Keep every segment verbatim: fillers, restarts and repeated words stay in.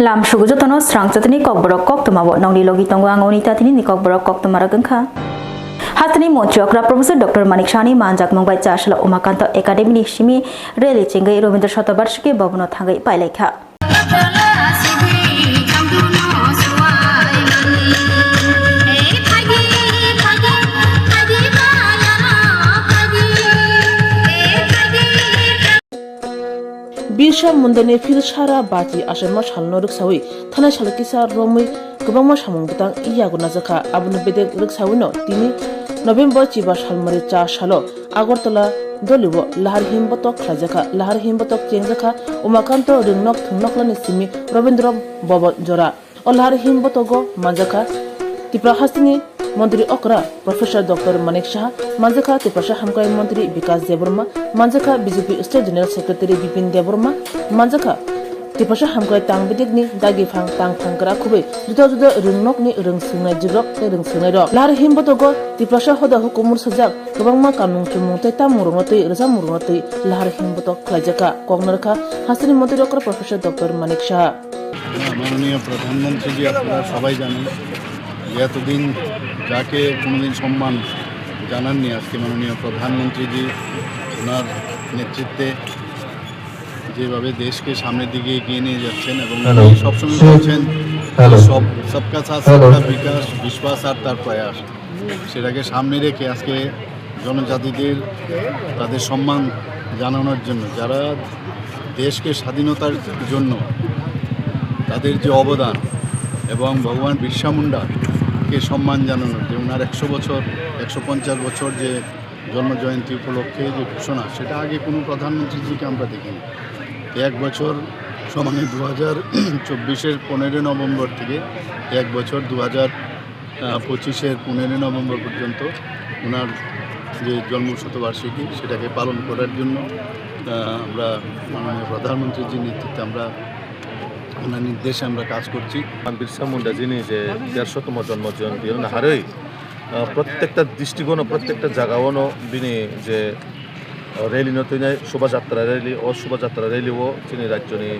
Lam sugu jotono srang chatini kokborok koktwma bo nongni logi tongo ang oni tatini ni kokborok koktwma rok wngkha. Hasteni montri okra Professor Doctor Manik Sahani manjakmung bai Chasalo Umakanto Academy ni simi rally chengwi Rabindra Shatabarshiki Bhavan o thangwi pailaikha. Birsa Mundani phil sara bachi achaima salno rwksawi thanai salo kisa romwi kwbangma samung bwtang yago najakha. Aboni bedek rwksawino tini November chiba salmari cha salo Agartala Dolio lahar himbotok khlaijakha. Lahar himbotok chengjakha Umakanto Rwngnok Thwngnoklani simi Rabindra Bhavan jora. O lahar himbotogo manjakha Tipra hasteni montri okra Professor Doctor Manik Saha, manjakha Tiprasa hamkrai montri Bikas Debbarma, manjakha B J P State General Secretary Bipin Debbarma, manjakha Tiprasa hamkrai tang bedekni dagi phang tang phang kwrak khubui juda juda rwngnokni rwng swngnai jibrok tei rwng swngnai rok. Lahar himbotogo Tiprasa hoda hukumur sajak kwbangma kanmung chumung tei tamung rokno twi rwchapmung rokno twi lahar himbotok khlaijakha. Koknarkha hasteni montri okra Professor Doctor Manik Saha. হ্যাঁ, মাননীয় প্রধানমন্ত্রীজি, আপনারা সবাই জানেন যে এতদিন যাকে কোনোদিন সম্মান জানাননি, আজকে মাননীয় প্রধানমন্ত্রীজি ওনার নেতৃত্বে যেভাবে দেশকে সামনের দিকে এগিয়ে নিয়ে যাচ্ছেন এবং হ্যালো। উনি সবসময় বলছেন হ্যালো। সব, সবকা সাথ, হ্যালো। সবকা বিকাশ, বিশ্বাস আর তার প্রয়াস, সেটাকে সামনে রেখে আজকে জনজাতিদের তাদের সম্মান জানানোর জন্য, যারা দেশকে স্বাধীনতার জন্য তাদের যে অবদান এবং ভগবান বিরসা মুন্ডাকে সম্মান জানানোর যে ওনার একশো বছর, একশো পঞ্চাশ বছর যে জন্ম জয়ন্তী উপলক্ষে যে ঘোষণা, সেটা আগে কোনো প্রধানমন্ত্রীজিকে আমরা দেখিনি। এক বছর সমানে দু হাজার চব্বিশের পনেরোই নভেম্বর থেকে এক বছর দু হাজার আহ, পঁচিশের পনেরোই নভেম্বর পর্যন্ত ওনার যে জন্ম শতবার্ষিকী, সেটাকে পালন করার জন্য, আহ, আমরা মাননীয় প্রধানমন্ত্রীজির নেতৃত্বে আমরা ওনার নির্দেশে আমরা কাজ করছি। Birsa Mundajini je dershotomo jonmo joyonti wngna harwi, ah, prottekta district-ono, prottekta jaga-ono bini je rally no twinai Shobhajatra rally, o Shobhajatra rally o chini rajyoni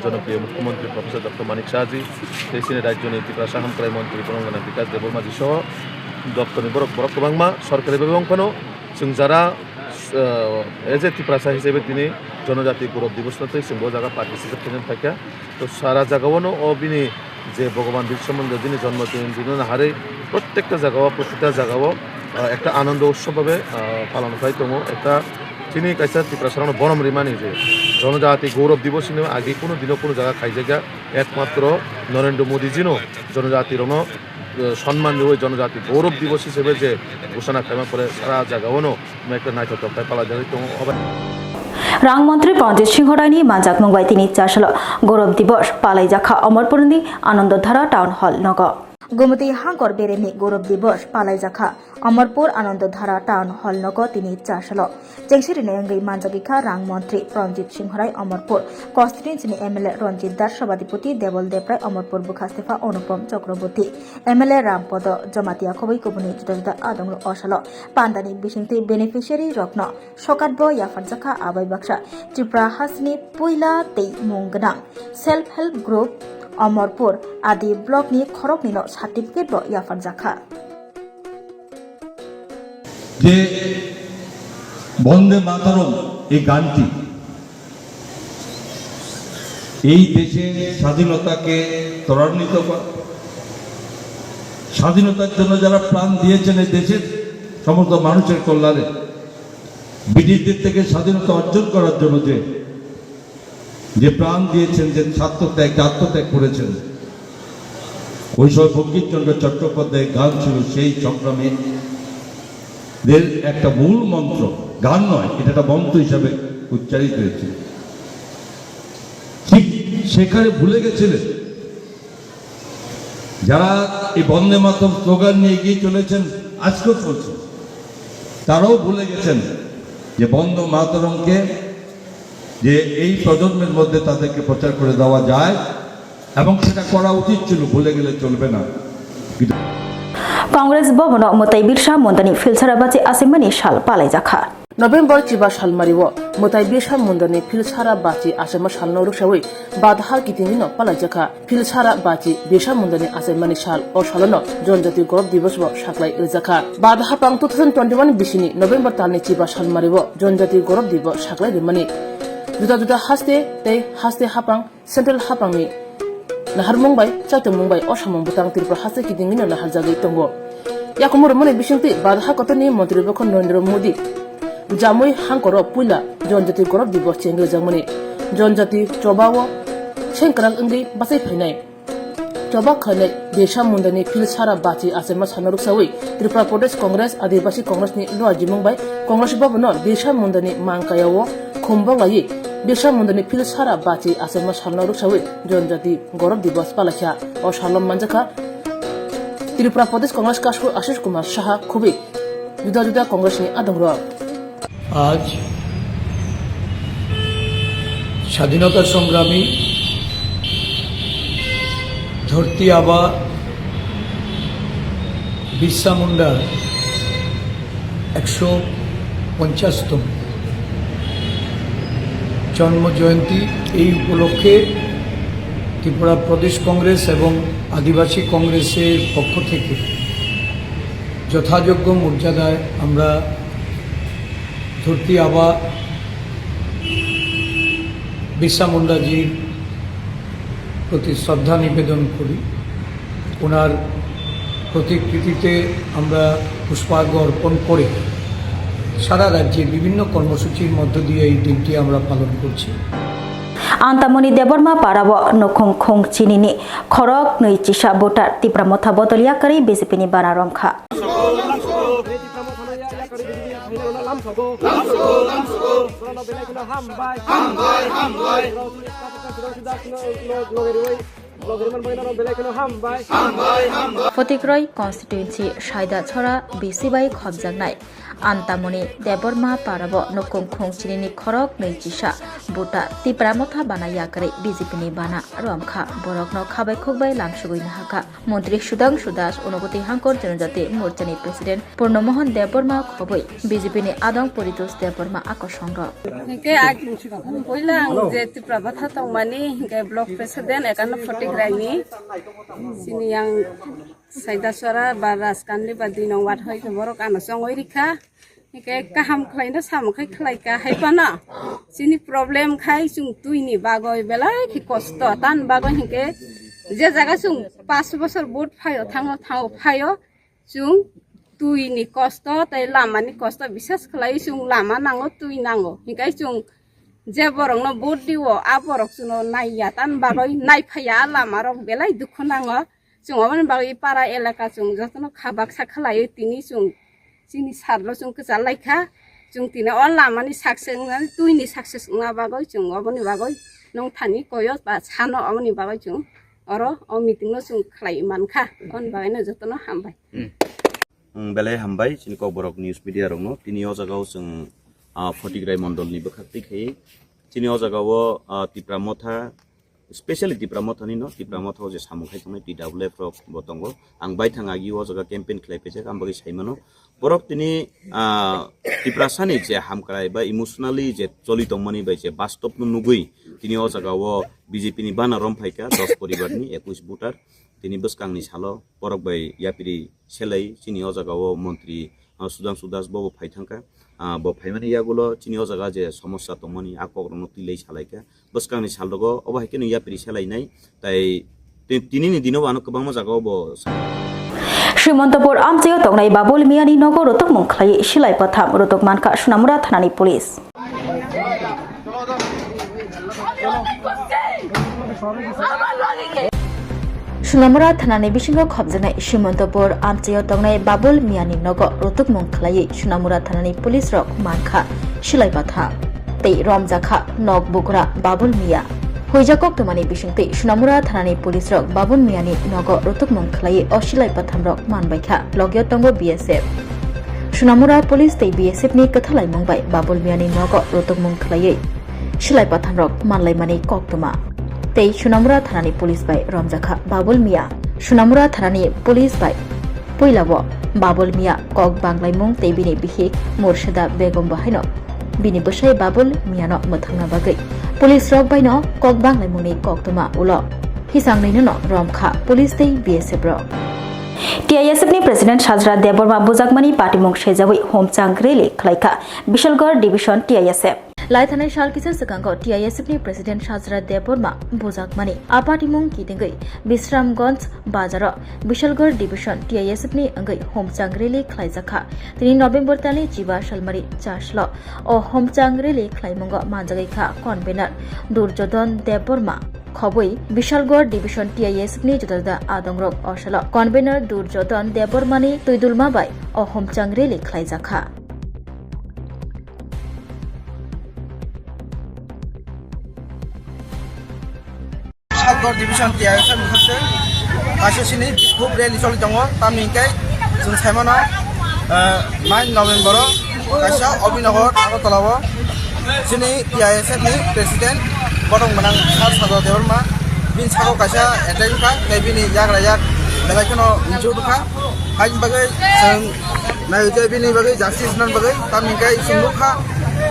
jonopriyo Mukhyamantri Professor Doctor Manik Saha ji, tei chini rajyoni Tiprasa hamkrai montri Bonongana Bikas Debbarma ji soho doptorni borok, borok kwbangma sorkari bhabe wng phano chwng jara, eh, as a Tiprasa hisabe tini Jonojati Gaurav Divos no twi chwngbo o jaga participate khainani phaikha. To sara jagao no o bini je Bhagavan Birsa Munda bini jonmo din, din no naharwi prottekta jagao, prottekta jagao, ah, ekta anondo utsob bhabe, ah, palon khai tongo. Ekta chini kaisa Tiprasa rokno borom rimani je Jonojati Gaurav Divos hino agi kuno dino kuno jaga khaijakya, ekmatro Narendra Modi jino Jonojati rokno, eh, sonman riwi Jonojati Gaurav Divos hisabe je ghosona khaima pore sara jagao no Mekta naithotok khe palai jagwi tongo. Rang montri Pranjit Singh Raini manjakmung bai tini Chasalo Gaurav Divos palaijakha Amarpurni Anandadhara Town Hall nogo. Gumti hangkor beremni Gaurav Divos palaijakha Amarpur Anandadhara Town Hall nogo tini Chasalo. Chengsirini wngwi manjagwikha rang montri Pranjit Singh Rai Amarpur, constituency ni M L A Ranjit Das, Sabhadipati Debol Debrai, Amarpur bwkha Stepha Anupam Chakraborty, M L A Rampodo Jamatia khobwi kubuni juda juda adongrok osalo. Pandani bisingtwi beneficiary rokno sokatbo yapharjakha, abai baksa Tripura hasteni puila tei mung gwnang Self Help Group Amarpur Adi Block ni khoroknwino certificate bo yapharjakha. যে বন্দে মাতরম এই গানটি এই দেশের স্বাধীনতাকে ত্বরান্বিত করা, স্বাধীনতার জন্য যারা প্রাণ দিয়েছেন এই দেশের সমস্ত মানুষের কল্যাণে, ব্রিটিশদের থেকে স্বাধীনতা অর্জন করার জন্য যে, যে প্রাণ দিয়েছেন, যে স্বার্থত্যাগ, যে আত্মত্যাগ করেছেন, ওই সময় বঙ্কিমচন্দ্র চট্টোপাধ্যায়ের গান ছিল সেই সংগ্রামীদের একটা মূল মন্ত্র, গান নয়, এটা একটা মন্ত্র হিসাবে উচ্চারিত হয়েছিল। ঠিক সেখানে ভুলে গেছিলেন যারা এই বন্দে মাতরম স্লোগান নিয়ে এগিয়ে চলেছেন, আজকেও চলছে, তারাও ভুলে গেছেন যে বন্দে মাতরমকে যে এই প্রজন্মের মধ্যে তাদেরকে প্রচার করে দেওয়া যায় এবং সেটা করা উচিত ছিল, ভুলে গেলে চলবে না। কিন্তু Congress Bhavan o mwtai Birsa Mundani philsara bachi asimani sal palaijakha. November chiba salmario mwtai Birsa Mundani Philsara Bachi achaima salno rwksawi Badaha kitingino palaijakha. Philsara Bachi Birsa Mundani achaimani sal o salono Jonjati Gorop Divos bo saklai rwjakha. Badaha pang two thousand twenty-one bisini November talni chiba salmario Jonjati Gorop Divos saklai rwmani. Juda juda haste tei haste hapang Central hapangni naharmung bai chaitongmung bai o samung bwtang Tripura haste kitingino naharjagwi tongo. Yakumu rwmani bisingtwi Badaha kotorni montri bokho Narendra Modi jamui hangkoro puila Jonjati Gorop Divos chengwi rwjakmani. Jonjati chobao sengkwrak wngwi bachai phainai. Choba khainai Birsa Mundani Philsara Bachi achaima salno rwksawi Tripura Pradesh Congress, Adibasi Congress ni luajimung bai Congress Bhavan no Birsa Mundani mangkayao khumbo laiwi Birsa Mundani Philsara Bachi achaima salno rwksawi Jonjati Gorop Divos palaikha. O salo manjakha Tripura Pradesh Congress Kasku Ashish Kumar Saha khubui juda juda Congress ni adongrok. আজ স্বাধীনতা সংগ্রামী ধরতি আবা বিরসা মুন্ডার একশো পঞ্চাশতম জন্ম জয়ন্তী। এই উপলক্ষে ত্রিপুরা প্রদেশ কংগ্রেস এবং আদিবাসী কংগ্রেসের পক্ষ থেকে যথাযোগ্য মর্যাদায় আমরা ধরতি আবা বিরসা মুন্ডাজির প্রতি শ্রদ্ধা নিবেদন করি। ওনার প্রতিকৃতিতে আমরা পুষ্পার্ঘ অর্পণ করে সারা রাজ্যে বিভিন্ন কর্মসূচির মধ্য দিয়ে এই দিনটি আমরা পালন করছি। Antamoni Debbarma parao nukhung khung chinini khorok nwi chisa voter Tipra Motha bodol yakarwi B J P ni bana romkha. Photikroi constituency Saida Chora B C bai khobjaknai Antamoni Debbarma parao nukhung khung chinini khorok nwi chisa voter Tipra Motha bana yakarwi B J P ni bana romkha. Borokno khabai khukbai lamsugwi nahakha. Montri Sudhangshu Das, Unagoti Hangkor Janajati Morchani President Purno Mohan Debbarma khobwi B J P ni adong Poritos Debbarma akosongrok. Hinkhe ag-, puila ang je Tipra Motha tongmani, hinkhe Block President Ekanno Photikraini, sini yang Saidasora ba Rajkandi ba dui nong ward hoi borok ano chongwi rikha. Hinkhe kaham khlaino samung khai khlaika hai phano. Chini problem khai chwng twini bagwi belai khe kosto. Tan bagwi hinkhe je jaga chwng pash bosor vote phaio, thango, thango phaio, chwng twini kosto tei lamani kosto bisas khlai chwng lama nango, twi nango. Hinkhe chwng je borokno vote diwo, a borok chwngno naiya, tan bagwi naiphaiya, a lamarok belai dukhu nango. Chwng oboni bagwi para elaka chwng jotono kha baksa khlaiwi tini chwng chini sarno chwng kwchar laikha. Chwng tini o lamani success wngnani, twini success wngna bagwi chwng oboni bagwi nongthani koyo ba sano oboni bagwi chwng oro o meeting no chwng khlai mankha. Oboni bagwino jotono hambai. Hmm. Hmm, belai hambai chini Kokborok News Media rokno. Tini o jaga o chwng, ah, Photigrai Mondol ni bwkhak twi khai chini o jaga o, ah, Tipra Motha, specially Tipra Motha ni no, Tipra Motha o je samung khai tongnai T W F rok bo tongo. Ang baithang agi o jaga campaign khlai paijak, ang bagwi sai mano. Borok tini, ah, Tiprasa ni je hamkrai ba emotionally je choli tongmani bai je bastob no nugwi tini o jaga o B J P ni bana rom phaikha dos poribar ni, ekwis voter. Tini bwskang ni salo borok bai yapiri selai chini o jaga o montri, ah, Sudhangshu Das bo, bo phai thangkha. Ah, bo phaimani yagulo chini o jaga je somosya tongmani a kok rokno twi lai salaikha. Bwskangni salrogo obo hai kheno yapri selainai, tai ti-, tinini dino bo ano kwbangma jagao bo sa-, Simontopur amchaio tongnai Babul Miyani nogo rotokmung khlaiwi silai patham rotok mankha Sonamura thanani police. Sonamura thanani bisingo khobjaknai Simontopur amchaio tongnai Babul Miyani nogo rotokmung khlaiwi Sonamura thanani police rok mankha silai patham tei romjakha nok bugra Babul Miya. Huijak koktwmani bisingtwi Sonamura thanani police rok Babul Miyani nogo rotokmung khlaiwi o silai patham rok manbaikha, logio tongo B S F. Sonamura police tei B S F ni kwthalaimung bai Babul Miyani nogo rotokmung khlaiwi silai pathamrok manlaimani koktwma. Tei Sonamura thanani police bai romjakha Babul Miya. Sonamura thanani police bai puilao Babul Mia kok banglaimung tei bini bihik Murshida Begum bo haino bini bwsai Babul Miano mwthangna bagwi police rok baino kok banglaimungni koktwma ulo hisang nino romkha police tei B S F rok. T I S F ni President Sajra Debbarma bujakmani patimung sejawi homchang rally khlaikha Bishalgarh Division T I S F. Lai thanai sal kisa swkango T I S F ni President Sajra Debbarma bujakmani a patimung kitingwi Bisramganj bazaro Bishalgarh Division T I S F ni wngwi homchang rally khlaijakha. Tini November talni chiba salmari chaslo o homchang rally khlaimungo manjagwi kha convener Durjodon Debbarma. Khobwi Bishalgarh Division T I S F ni juda juda adongrok osalo convener Durjodon Debbarmani twidulma bai o homchang rally khlaijakha. Sabgor Division T I S F ni hwnkhe kaisa sini bikhuk rally choli tongo, tamni hwnkhe chwng sai mano, eh, nine November o kaisa Abhinagar Agartala o chini T I S F ni President bodong gwnang Sir Sajra Debbarma bini saka o kaisa attack wngkha, tei bini yagra yak belai kheno injured wngkha. Haini bagwi chwng nai hwnkhe bini bagwi justice nani bagwi, tamni hwnkhe chwng nukha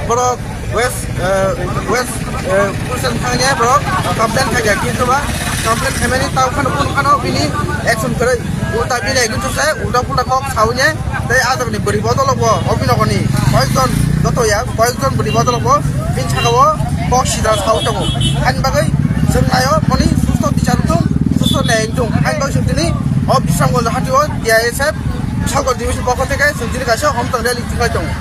borok West, eh, West, eh, Pulisan thangya borok complain khaikha, kintu ba complain khaimani tao khano kunu khano bini action kwrwi. Ulta bini ekdin chukse ulta pulta kok sawi ne tei ajabni bwrwi bodol bo Abhinagorni koyekjon joto ya koyekjon bwrwi bodol bo bini saka o kok sidra sawi tongo. Haini bagwi chwng naio boni susto bichar wngthung, susto nyaya wngthung. Haini bagwi chwng tini o Bisramganj hati o T I S F Sabgor Division pokho theke chwng tini kaisa homtang rally tikhlai tongo.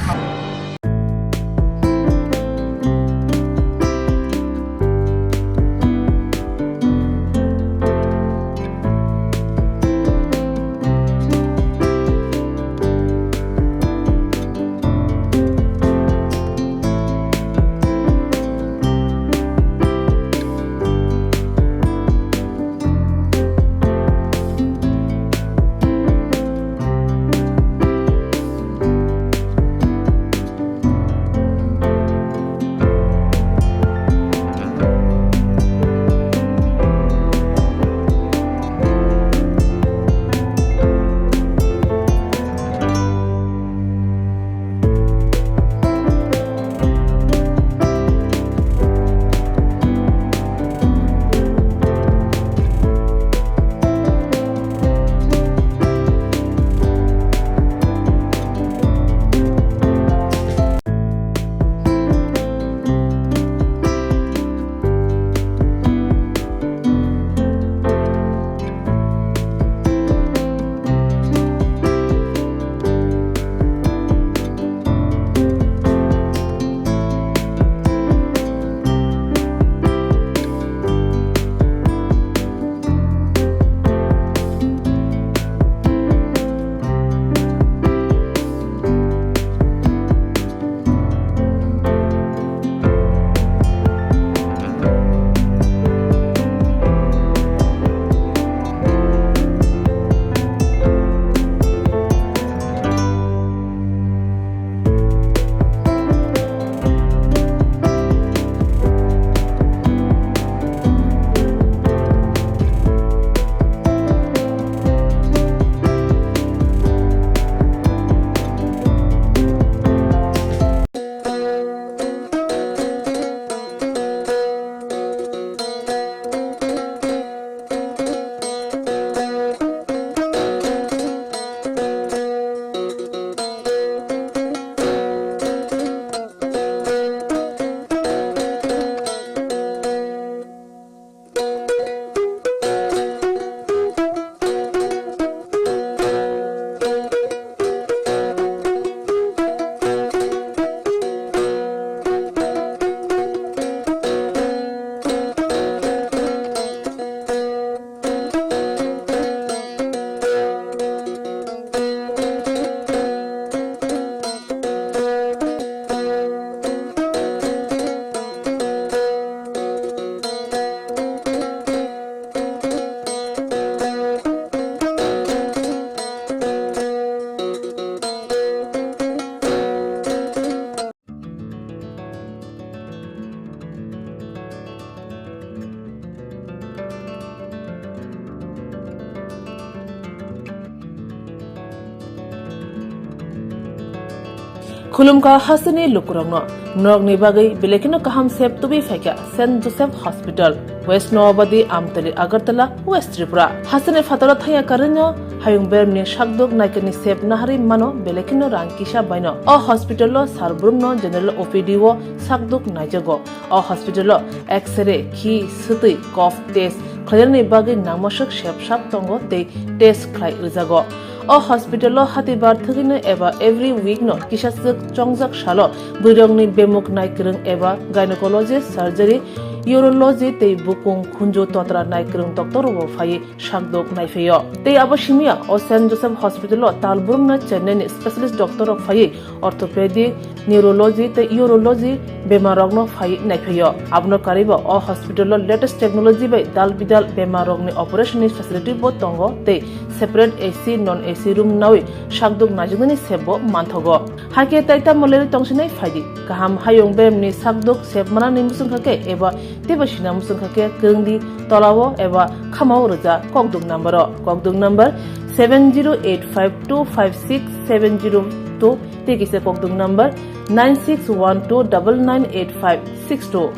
Khulumkha hasteni lukurokno, norokni bagwi belai kheno kaham sep tubui phaikha Saint Joseph Hospital, West Noabadi, Amtali, Agartala, West Tripura. Hasteni phataro thangya karwino hayung beremni sakduk naikani sep naharwi mano belai kheno rang kisa baino. O hospital-o sar brumno general O P D-o sakduk naijago. O hospital-o X-ray, khi, swtwi, cough test khlainani bagwi nangmaswk sep sap tongo tei test khlai rwjago. O hospital-o hatibar thwgwino eba every week-no kisaswk chongjak salo bwrwirokni bemuk naikwrwng eba gynecology, surgery, urology tei bukung khunju totra naikwrwng doctor-rokbo phaiwi sakduk naiphaio. Tei abo simiya o Saint Joseph Hospital-o tal brumno Chennai-ni specialist doctor-rok phaiwi orthopedic, neurology tei urology bemarrokno phaiwi naiphaio. Abono karwibo o hospital-o latest technology bai dal bidal bemarrokni operation-ni facility-bo tongo tei separate A C, non A C room nawi sakduk naijaknani sepbo manthogo. Hakhe tai tamo lerwi tongsinai phaidi. Kaham hayung beremni sakduk sep manani muchungkha khe eba teibo sina muchungkha khe kwrwngdi tolao eba khamao rwja kokduk number-o. Kokduk number seven zero eight five two five six seven zero two tei kisa kokduk number nine six one two double nine eight five six two.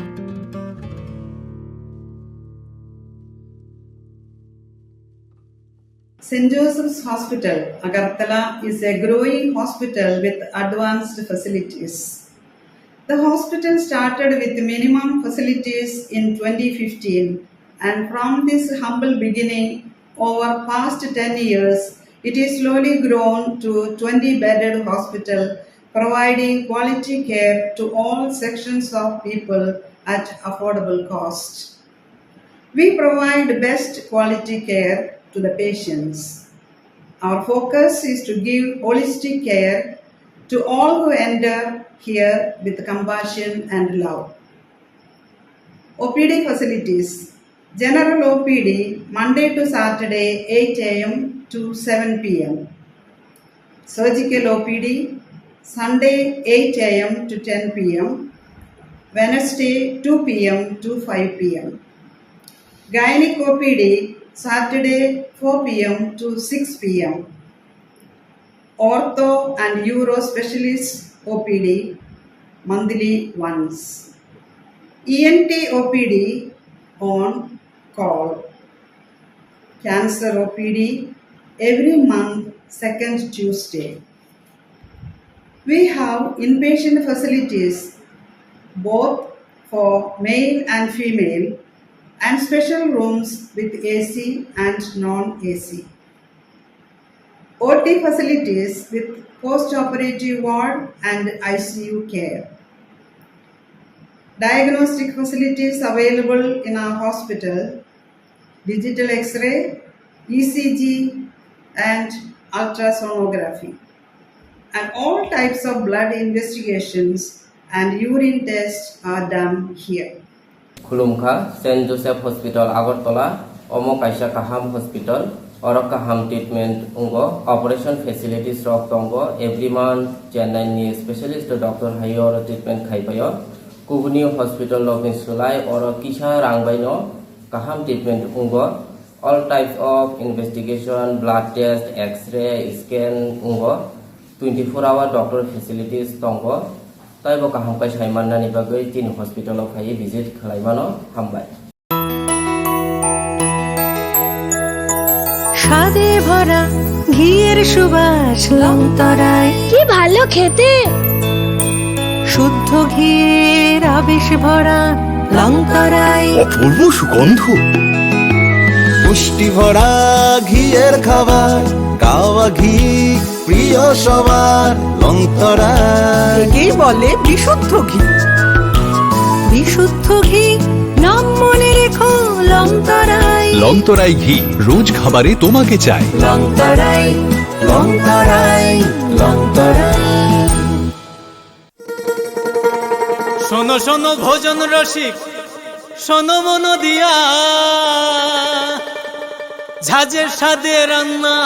Saint Joseph's Hospital, Agartala is a growing hospital with advanced facilities. The hospital started with minimum facilities in twenty fifteen, and from this humble beginning, over past ten years, it is slowly grown to twenty bedded hospital, providing quality care to all sections of people at affordable cost. We provide best quality care to the patients. Our focus is to give holistic care to all who enter here with compassion and love. O P D facilities. General O P D, Monday to Saturday, eight A M to seven P M. Surgical O P D, Sunday, eight A M to ten P M, Wednesday, two P M to five P M. Gynec O P D, Saturday, four P M to six P M. Ortho and Uro Specialist O P D, monthly once. E N T O P D on call. Cancer O P D every month, second Tuesday. We have inpatient facilities both for male and female and special rooms with A C and non-A C. O T facilities with post-operative ward and I C U care. Diagnostic facilities available in our hospital, digital X-ray, E C G, and ultrasonography, and all types of blood investigations and urine tests are done here. Khulumkha, Saint Joseph Hospital, Agartala, omo kaisa kaham hospital, oro kaham treatment wngo, operation facilities rok tongo, every month Chennai ni specialist doctor hai oro treatment khai paio. Kubuni hospital rokni swlai oro kisa rang baino kaham treatment wngo. All types of investigation, blood test, X-ray, scan wngo. Twenty four hour doctor facilities tongo. Taibo kaham khe sai mannani bagwi chini hospital o phaiwi visit khlai mano. Hambai. স্বাদে ভরা ঘিয়ের সুবাস লংতরায়। কি ভালো খেতে। শুদ্ধ ঘিয়ের আবেশ ভরা লংতরায়। অপূর্ব সুগন্ধ। পুষ্টি ভরা ঘিয়ের খাবার, গাওয়া ঘি প্রিয় সবার, লংতরায়। একেই বলে বিশুদ্ধ ঘি। বিশুদ্ধ ঘি, নাম মনে রেখো লংতরায়। লংতরায় ঘি, রোজ খাবারে তোমাকে চাই। লংতরায়, লংতরায়, লংতরায়। শোনো শোনো ভোজন রসিক, শোনো মন দিয়া, ঝাঁঝের স্বাদে রান্না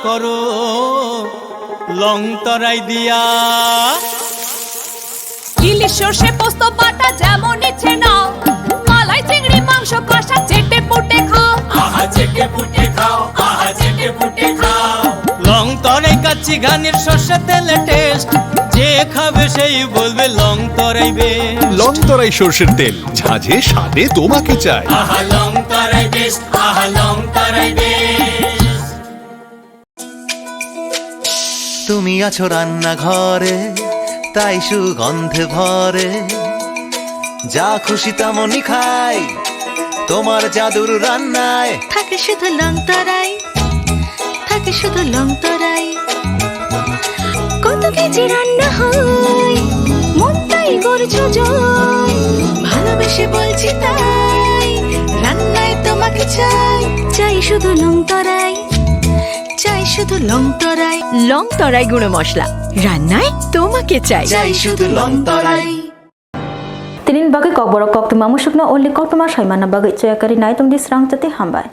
করো লং তরাই দিয়া। ইলিশ সর্ষে পোস্ত বাটা যেমন ইচ্ছে নাও, মালাই চিংড়ি মাংস কষা চেটে পুটে খাও। আহা চেটে পুটে খাও, আহা চেটে পুটে খাও। লং তরাই কাচ্চি ঘানির সর্ষে তেলে টেস্ট, যে খাবে সেই বলবে লং তরাই বেশ। লং তরাই সর্ষের তেল, ঝাঁঝে স্বাদে তোমাকে চাই। আহা লং তরাই বেশ, আহা লং তরাই বেশ। তুমি আছো রান্নাঘরে, তাই সুগন্ধে ভরে। যা খুশি তেমনই খাই, তোমার জাদুর রান্নায়। থাকে শুধু লং তরাই, থাকে শুধু লং তরাই। কত কেজি রান্না হয়, মনটাই করছো জয়। ভালোবেসে বলছি তাই, রান্নায় তোমাকে চাই। চাই শুধু লং তরাই, চাই শুধু লং তরাই। লং তরাই গুঁড়ো মশলা, রান্নায় তোমাকে চাই। চাই শুধু লং তরাই। Tini bagwi kokborok koktwma musukno only koktwma saimanna bagwi choya kari nai tongdi srang chati hambai.